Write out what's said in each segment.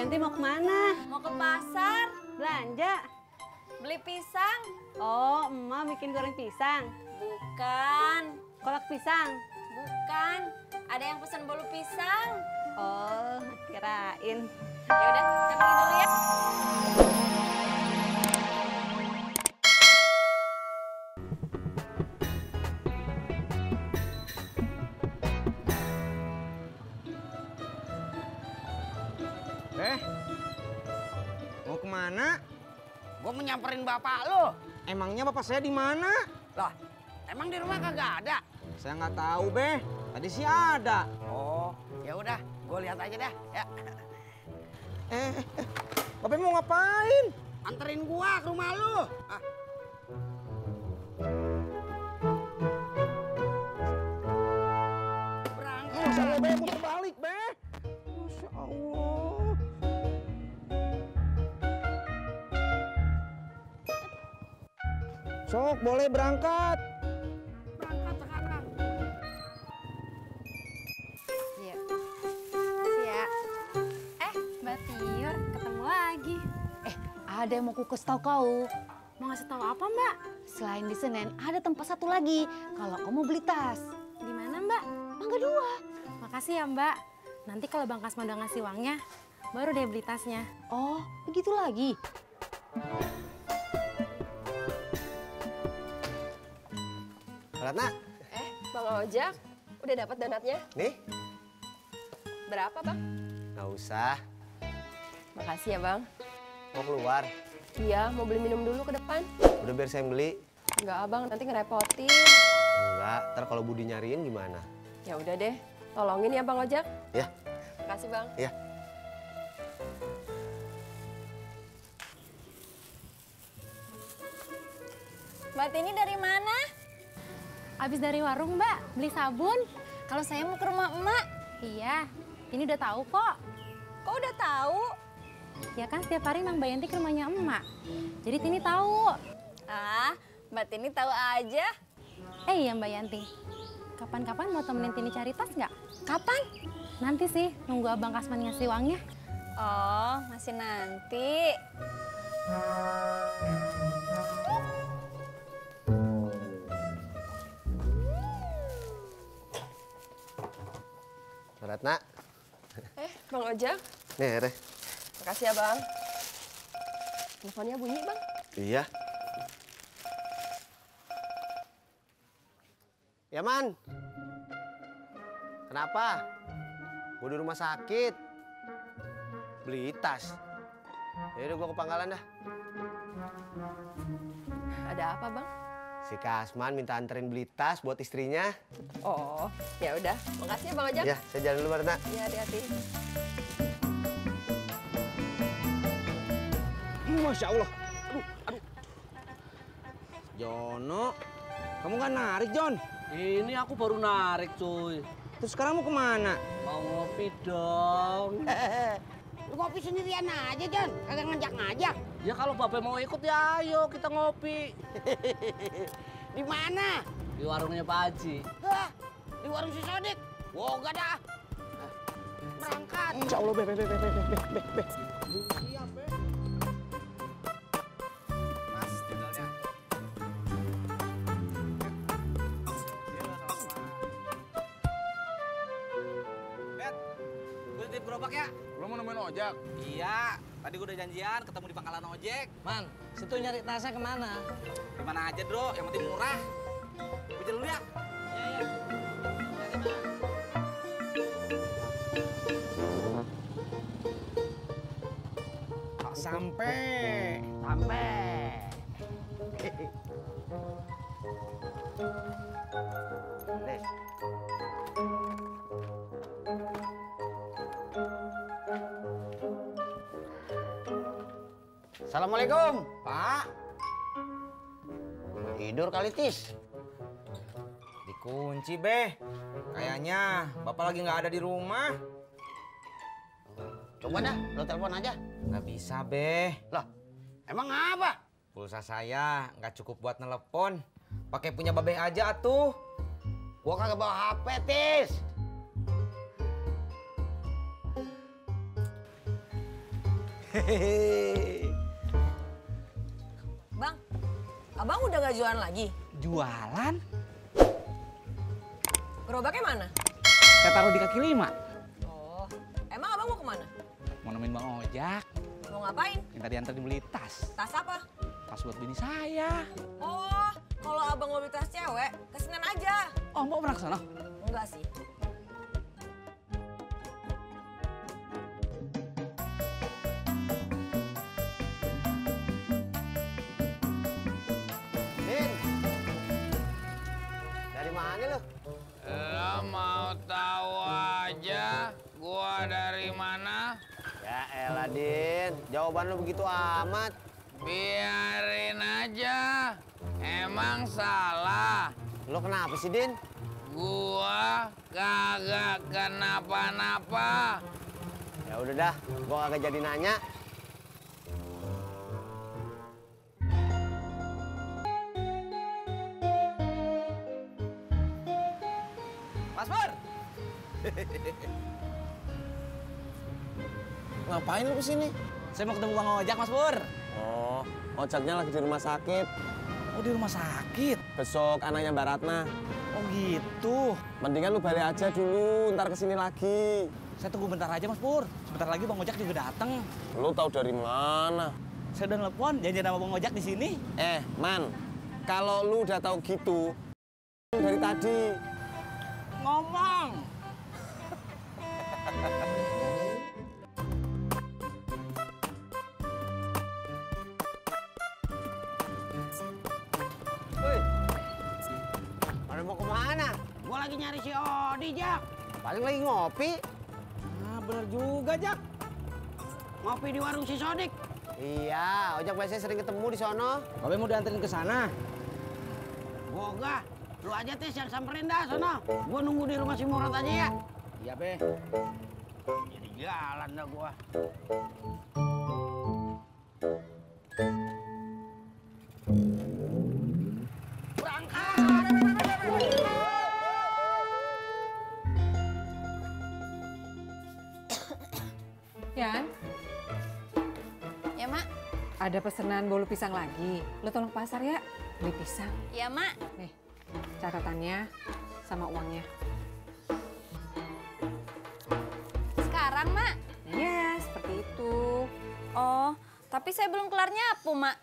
Yanti mau kemana? Mau ke pasar, Belanja? beli pisang. Oh, emak bikin goreng pisang. Bukan, Kolak pisang. bukan. Ada yang pesan bolu pisang. Oh, kirain. Ya udah, saya pergi dulu ya. Mau kemana? Gue mau nyamperin bapak lo. Emangnya bapak saya di mana? Loh, emang di rumah kagak ada? Saya nggak tahu, Beh. Tadi sih ada. Oh, ya udah, gue lihat aja dah. Ya, Bapak mau ngapain? anterin gua ke rumah lu. Ah. Berangkat. Masya Allah, Beh. Muter balik, Beh. Masya Allah. Sok, boleh berangkat. Berangkat sekarang. Iya. Iya. Mbak Tiur, ketemu lagi. Ada yang mau ku kasih tahu kau. Mau ngasih tahu apa, Mbak? Selain di Senen, ada tempat satu lagi. Kalau kau mau beli tas. Di mana, Mbak? Mangga 2. Makasih ya, Mbak. Nanti kalau Bang Kasman udah ngasih uangnya, baru deh beli tasnya. Oh, begitu lagi. Ratna, Bang Ojak, udah dapat donatnya? nih. Berapa, Bang? Nggak usah. Makasih ya, Bang. Mau keluar. Iya, mau beli minum dulu ke depan. Udah biar saya yang beli. Enggak, Abang, nanti ngerepotin. Enggak, ntar kalau Budi nyariin gimana? Ya udah deh, tolongin ya, Bang Ojak. Ya, Makasih, Bang. ya. Mbak Tini dari mana? Abis dari warung, Mbak. Beli sabun. Kalau saya mau ke rumah emak. Iya, ini udah tahu kok. Kok udah tahu? Ya kan setiap hari Mang Bayanti ke rumahnya emak. Jadi Tini tahu. Ah, Mbak Tini tahu aja. Iya Mbak Yanti. Kapan-kapan mau temenin Tini cari tas nggak? Kapan? Nanti sih, nunggu Abang Kasman ngasih uangnya. Oh, masih nanti. Ratna. Bang Ojak, Nih, Re. makasih ya, Bang. Teleponnya bunyi, Bang. Iya. Ya, Man. Kenapa? Gue di rumah sakit. Beli tas. Ya udah gue ke Pangkalan dah. Ada apa, Bang? Si Kasman minta anterin beli tas buat istrinya. Oh, ya udah. Makasih ya, Bang Ojak. Ya, saya jalan dulu, Ratna. Iya, hati-hati. Masya Allah. Aduh. Jono, kamu kan narik, Jon. Ini aku baru narik, cuy. Terus sekarang mau kemana? Mau ngopi dong. Lu ngopi sendirian aja, Jon. Kagak ngajak-ngajak. Ya kalau Babe mau ikut ya ayo kita ngopi. Di mana? Di warungnya Pak Haji. Hah, di warung si Sodik. Woga dah. Berangkat. Insya Allah, be. Mas, tinggalnya. Bet, gue titip gerobak ya. Lo mau nemuin ojek? Iya, tadi gue udah janjian ketemu di pangkalan ojek. Man, situ nyari tasnya kemana? Di mana aja, Bro, yang penting murah. Gue jalan dulu ya. Iya. Sampai. Nih. Assalamualaikum, Pak. Tidur kali, Tis. Dikunci, Beh. Kayaknya Bapak lagi nggak ada di rumah. Coba dah, lo telepon aja. Nggak bisa, Beh. Loh, emang apa? Pulsa saya nggak cukup buat nelepon. Pakai punya Babe aja tuh. Gua kagak bawa HP, Tis. Bang, abang udah gak jualan lagi? Jualan? Gerobaknya mana? Saya taruh di kaki lima. Oh, emang abang mau kemana? Mau nemenin Bang Ojak. Mau ngapain? Minta diantar dibeli tas. Tas apa? Tas buat bini saya. Oh, kalau abang mau beli tas cewek, ke Senen aja. Oh, Mbak pernah kesana? Enggak sih. Din, dari mana lu? Lo mau tahu aja gua dari mana? Ya elah, Din. Jawaban lu begitu amat. Biarin aja. Emang salah. Lu kenapa sih, Din? Gua kagak kenapa-napa. Ya udah dah, gua kagak jadi nanya. Mas Pur. Ngapain lu kesini? Saya mau ketemu Bang Ojak, Mas Pur. Oh, Ojaknya lagi di rumah sakit. Oh, di rumah sakit? Besok anaknya Mbak Ratna. Oh gitu. Mendingan lu balik aja dulu, ntar kesini lagi. Saya tunggu bentar aja, Mas Pur. Sebentar lagi Bang Ojak juga datang. Lu tahu dari mana? Saya udah nelpon, janjian sama Bang Ojak di sini. Man, kalau lu udah tahu gitu, dari tadi. Ngomong. Woi, pada mau kemana? Gua lagi nyari si Odi, Jak. Paling lagi ngopi. Ah, bener juga, Jak. Ngopi di warung si Sodik. Iya, Ojak biasanya sering ketemu di sono. Babe mau dianterin ke sana. Gua enggak. Lu aja tes yang samperin dah sono. Gua nunggu di rumah si Murad aja ya. Iya, Be. Jadi jalan dah gua. Yan, Ya, Mak. ada pesanan bolu pisang lagi. Lo tolong ke pasar ya, beli pisang. Ya, Mak. Nih, catatannya sama uangnya. Sekarang, Mak. Iya, seperti itu. Oh, tapi saya belum kelar nyapu, Mak.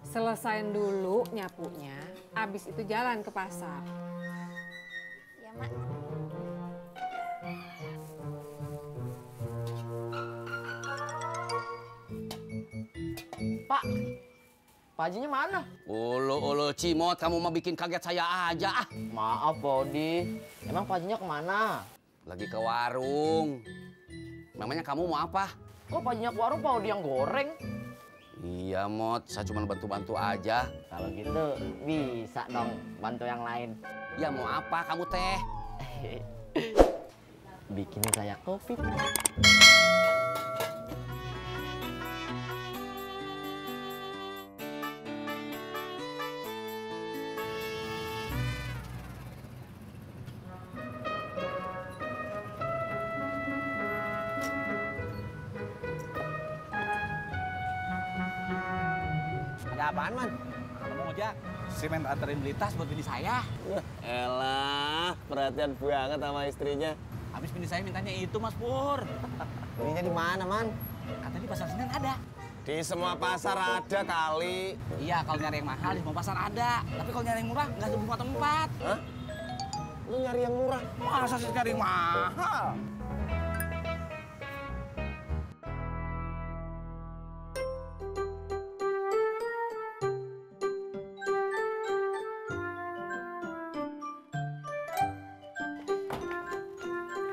Selesain dulu nyapunya, abis itu jalan ke pasar. Ya, Mak. Pak, Pak Hajinya mana? Ulu Cimot, kamu mau bikin kaget saya aja ah. Maaf, Odi. Emang Pak Hajinya kemana? Lagi ke warung. Memangnya kamu mau apa? Kok Pak Hajinya ke warung, Pak Odi yang goreng? Iya, Mot. Saya cuma bantu-bantu aja. Kalau gitu bisa dong bantu yang lain. Ya mau apa kamu teh? Bikinin saya kopi. Ada apaan, Man? Kalau Bang Ojak, saya minta anterin beli tas buat bini saya. Elah, perhatian banget sama istrinya. Habis bini saya mintanya itu, Mas Pur. Belinya di mana, Man? Katanya di pasar Senen ada. Di semua pasar ada kali. Iya, kalau nyari yang mahal di semua pasar ada. Tapi kalau nyari yang murah, nggak di semua tempat. Hah? Lu nyari yang murah? Masa sih nyari yang mahal?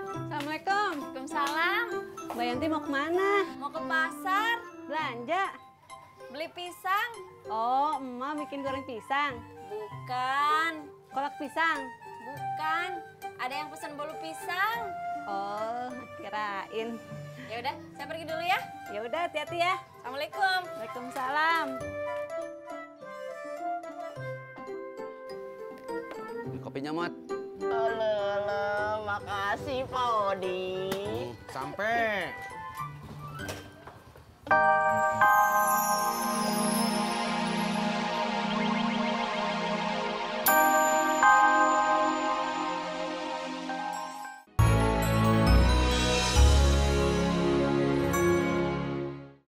Assalamualaikum. Waalaikumsalam. Mbak Yanti mau kemana? Mau ke pasar, Belanja. beli pisang. Oh, emak bikin goreng pisang. Bukan, Kolak pisang. bukan. Ada yang pesan bolu pisang. Oh, kirain. Ya udah, saya pergi dulu ya. Ya udah, hati-hati ya. Assalamualaikum. Waalaikumsalam. Ini kopinya, Mot. Makasih Pak Odi. Sampai.